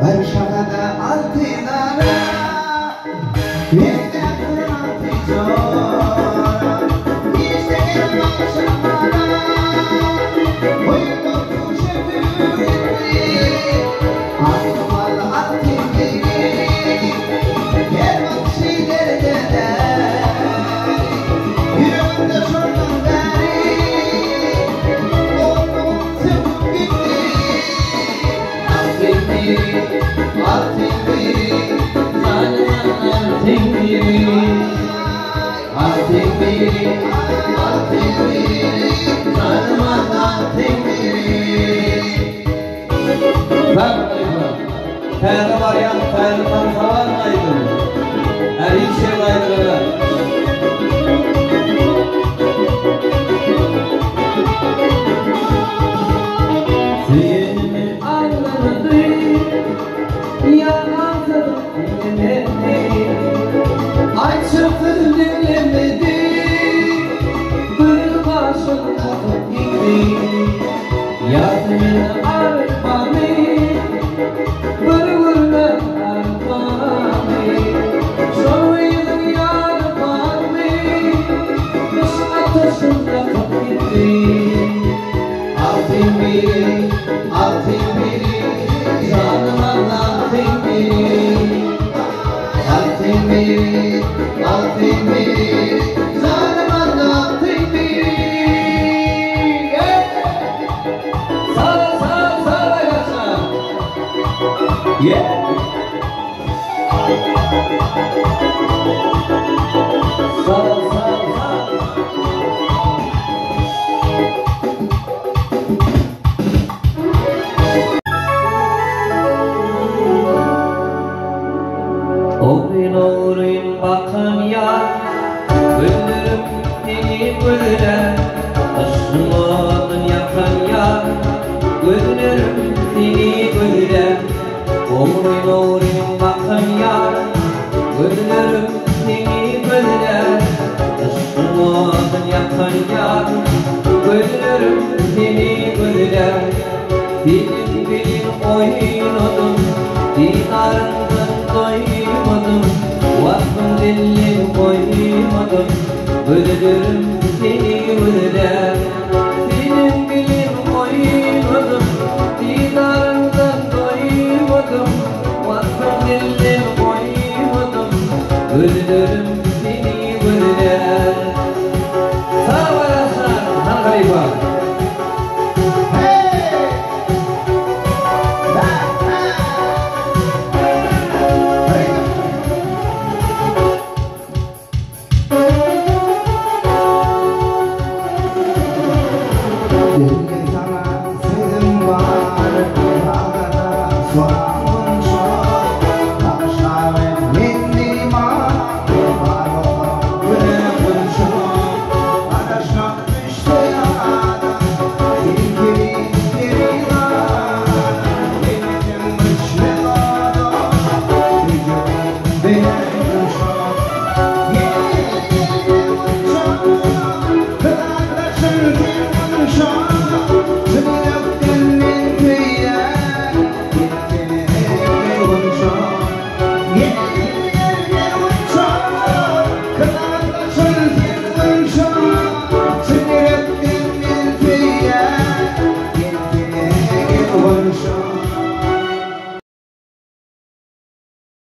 Bir şahada altyn ara, Meňzäp duran altyn jora. Işde gelip agşamara, Guýmak duşa gitdi. Asman altyn biri, Her bakşy derde däri. Ýüregimde şondan bäri, Otlugyň söküp gitdi. Altyn biri, altyn biri, Zalyman altyn biri. Altyn biri, altyn biri, Zalyman altyn biri. Sag bolun. Täze barýan täze tansa barmy aýdym? Är hiç ýerde aýdylan däl. Söýenimi aldamady, ýa alsadyk diňlemedi. Aýtjak sözüm diňlemedi, bir başyn atyp gitdi. Ýasemin arpamy, bir görmek arpamy. Şol gyzyň ýary barmy, yşk ataşyn ýakyp gitdi. Altyn biri, altyn biri, Janym altyn biri. Altyn biri, altyn biri, Janym altyn biri. Sag, sag, sag aýaklar. Yeah. Sag, sag, sag. Ogryn-ogryn bakan ýar, Gözlerim seni gözlär. Yşgyň odun ýakan ýar, Gözlerim seni gözlär. Ogryn-ogryn bakan ýar, Gözlerim seni gözlär. Yşgyň odun ýakan ýar, Gözlerim seni gözlär. Seniň bilen oýnadym, Didaryňdan doýmadym, Waspyň dilli goýmadym, Gözlerim seni gözlär.